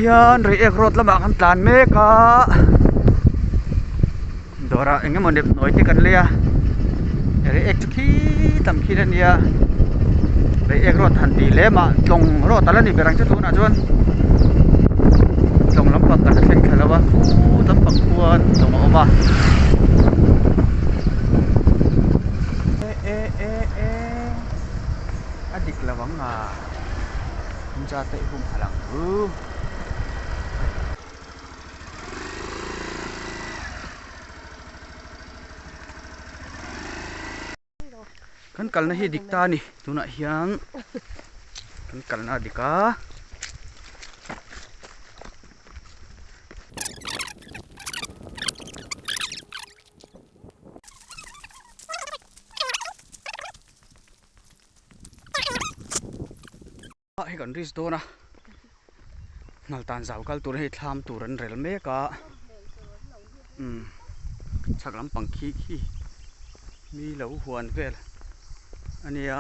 Hian Reiek road lamah kan tlan mek a dawrah eng emaw nep nawi te kan lei a Reiek chu khi tam khi a nia Reiek road han tih lem ah tlawng road a la ni ber ang chu tunah chuan tlawng lampang kan la thleng thla lo a khut lampang khuan tlawng a awm a. E e e a dik lo ang a incha te i hum halh ang chu. Kan kalna hi dik ta a ni tunah hian kan kalna a dik a. Hei kan risk dawn a ngal tan zau kal tur hei thlam tur an rel mek a umm chhak lampang khi khi mi lo huan vel a nia.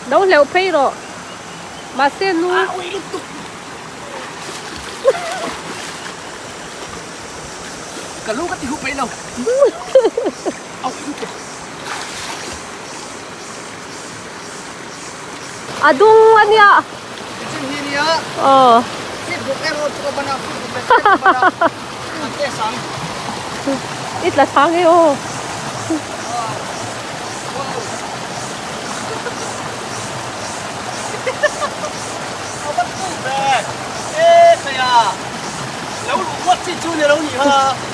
Lo hleuh phei rawh. Mahse nu. Ka lu ka ti hup peih lo. A dung a nia. Chin hi nia. Aw. Fit buk erawh chu ka ban a, fit buk leh ka ban a. An test ang. I tla thang e aw.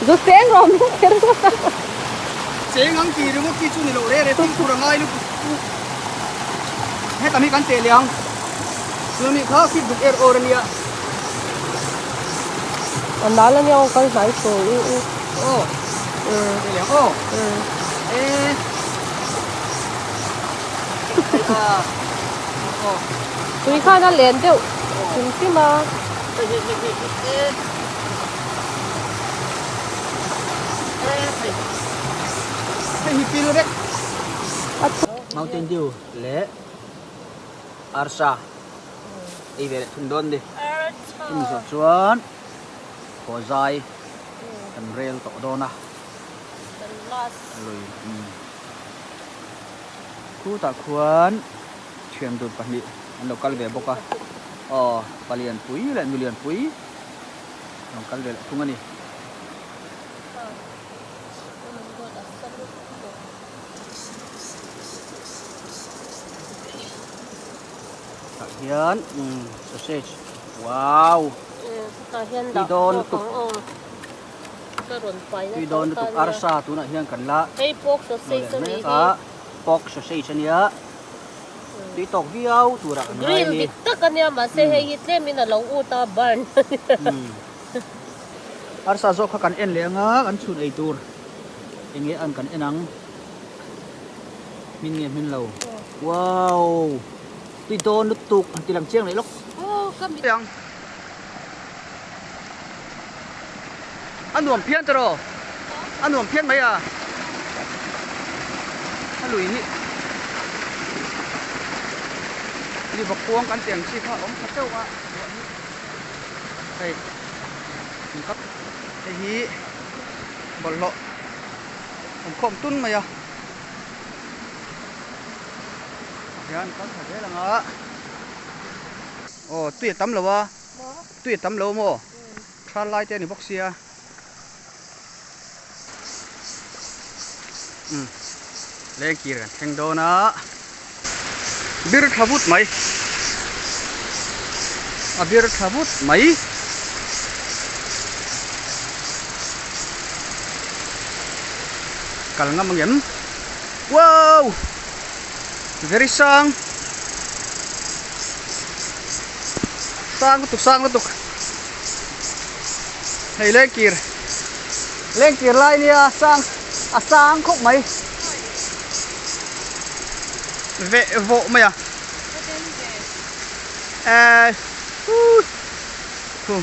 Zu cheng rawh min kher ngawt a. Cheng ang ti ringawt chi chu ni lo re re tin tur a ngai lutuk chu. Heta mi kan teh leh ang. Chu mi kha fit buk er awr a nia. A nal a nia aw kal hnai sawi u u. Aw. Teh leh ang aw. E. Tui khan a len deuh hrim hrim a. Mountain Dew leh arsa ei ve leh thung dawn ni. Chumi zawh chuan haw zai kan rel tawh dawn a. Lui. Khutah khuan thian dun pahnih an lo kal ve bawk a, aw palianpui leh nulianpui an lo kal ve leh thung a ni. Tah hian sausage wow tui dawn lutuk. Tui dawn lutuk arsa tunah hian kan la hmu leh mek a pork sausage a nia tui tawk viau turah kan ngai a ni. Grill dik tak a nia mahse hei hi tlemin a lo ut a burn a nia. Arsa zawk kha kan en leh anga kan chhun ei tur eng nge an kan en ang hmin nge hmin lo wow tui dawn lutuk han ti lang chiang leh lawk. A nuam phian ta rawh a nuam phian mai a a lui hi ni vawk kuang kan tih ang chi kha a awm tha teuh a ruah hi hei hei hi bawlhhlawh awm khawm tun mai a hian kal tha zel ang a aw tui a tam lo a. Tui a tam lo maw? Thal lai te a ni bawk sia. Umm lengkir kan thleng dawn a. Bir tha vut mai. A bir tha vut mai. Kal ngam angem? Wow! Very sang. Sang lutuk sang lutuk hei lengkir lengkir lai nia sang a sang khawp mai veh vawh mai a eh huh khu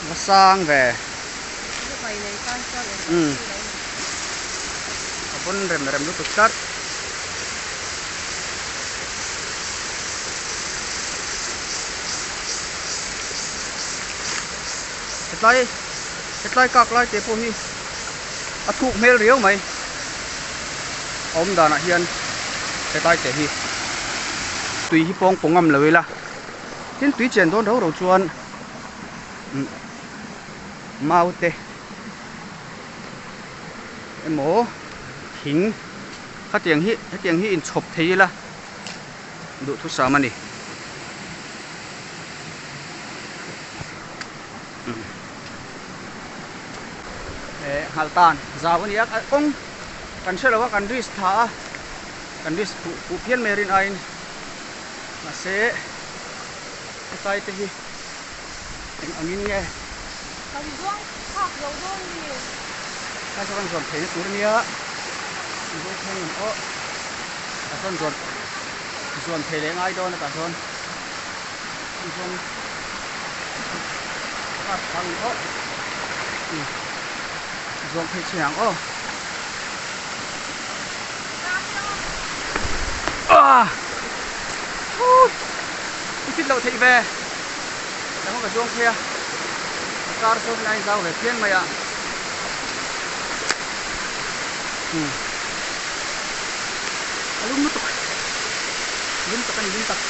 va sang ve umm. Bon rem rem lutuk tlat. Hetlai hetlai kak lai te pawh hi a thuk hmel riau mai a awm danah hian hetlai te hi tui hi pawng pawng ngam lo ila tin tui chen dawn ro ro chuan mau te emaw thing khatiang hi hetiang hi inchhawp thei ila duhthusam a ni. Eh nghal tan zau a ni a kawng kan hre lo a kan risk tha a kan risk fuh fuh phian mai rin aiin mahse hetlai te hi eng angin nge Kan zuang phak lo dawn ni. Tlai saw kan zuan theihna tur a nia an zuang thleng ang aw tah sawn zuan zuan thei leh ngai dawn a tah sawn an zuang kar thang aw zuang phei chhin ang aw ah i fit loh theih ve eng ka zuang phei a a kar sawn a inzau ve phian mai a a lum lutuk lum tak a ni lum tak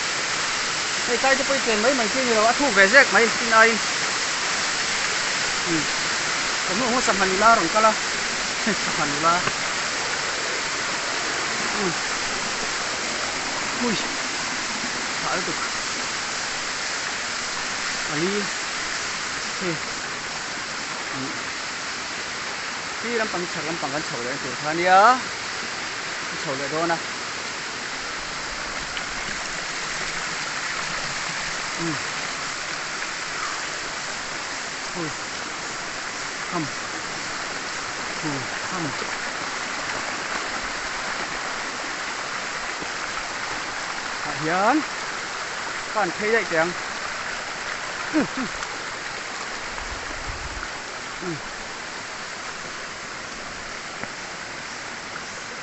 hei tlai te pawh i chen mai mai chi a ni lo a thuk ve zek mai tin aiin ka hmuh hmasa hman nula a rawn kal a sangha nula ui hah lutuk pali hei khi lampang hi chhak lampang kan chho leh tur kha ania a chho leh dawn a ui ham hu ham tah hian ka han phei daih teh ang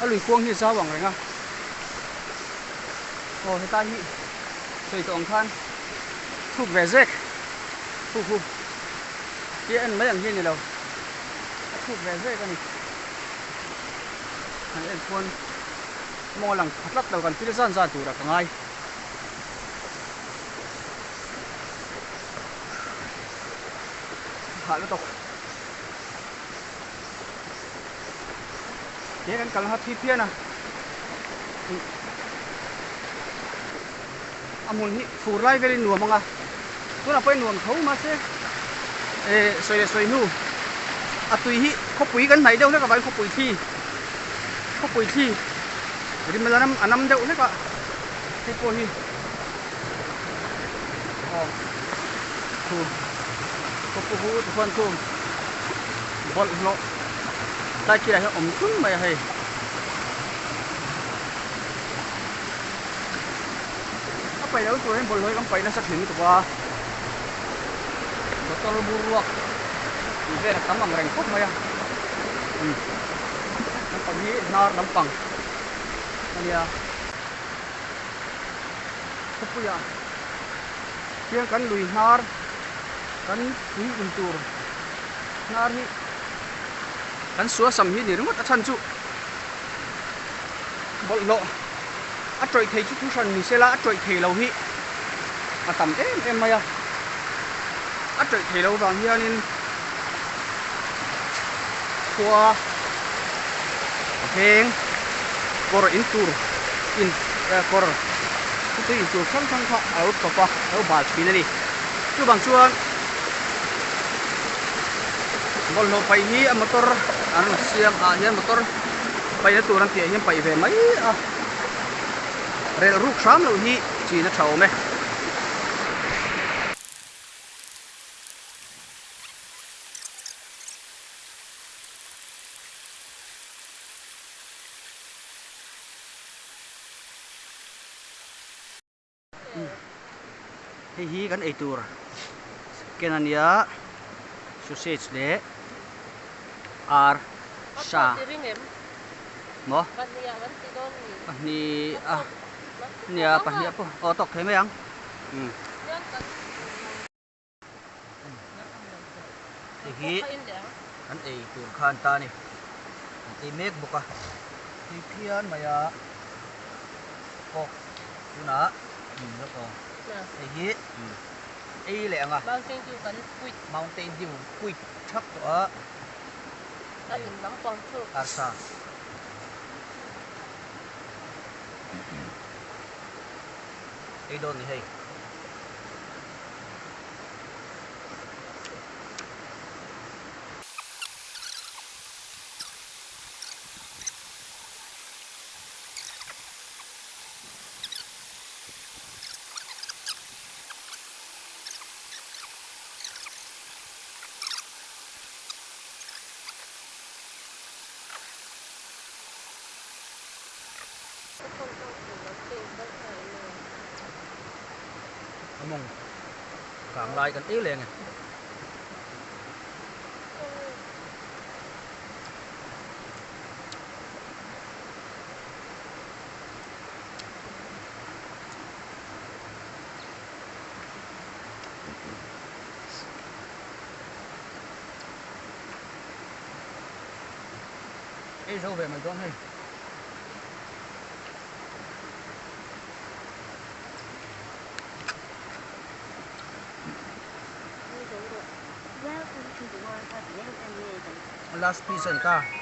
a lui kuang hi zau ang reng a aw hetlai hi sawi tawh ang khan thuk ve zek hu hu tia en mai ang hi a ni lo a thuk ve zek a ni han en khuan mawng a lang tha tlat lo kan pil zan zan turah ka ngai. Hah lutuk he kan kal hma thi phian a a hmun hi fur lai velin nuam ang a tunah pawhin nuam tho mahse eh sawi leh sawi hnu a tui hi khawpui kan hnaih deuh hlek avangin khawpui thli khawpui thli rim a nam a nam deuh hlek a hei pawh hi aw thu khawpu hu te chuan chu bawlhhlawh tlai khilah hian awm thum mai a hei. A paih loh tur hian bawlhhlawh hi kan paih nasa thin lutuk a motor bur ruak tih vel a tam ang reng khawp mai a umm lampang hi hnar lampang a nia khawpuiah hian kan lui hnar kan tui in tur hnar hi kan suasam hi ni ringawt a chhan chu. Bawlhhlawh a tawih thei chu thu hran ni sela a tawih thei lo hi a tam em em mai a, a tawih thei lo vang hianin khua a veng kawr in tur in kawr khawpui in tur hrang hrang kha a lo tawp a a lo bal thin a ni chuvang chuan bawlhhlawh paih hi a motor an rawn siam ah hian motor. Paihna tur an tih ah hian paih ve mai a, relh ruk hram loh hi chin a tha awm e. Hei hi kan eitur ken a nia sausage leh ar sa. Maw? Pahnih ah kan ti dawn ni. Pahnih a nia pahnih ah pawh aw tawk thei mai ang. Umm. Hei hi kan ei tur kha an ta a ni. An ei mek bawk a. Tui phian mai a. Kawk tunah lawk aw. Hei hi ei leh ang a. Mountain Dew kan quit. Mountain Dew quit thak tawh a. A in lampang chu. Arsa. Ei dawn ni hei. A mawng kang lai kan ei leh ang e. Ei zo ve mai dawn hei. Last piece an ta.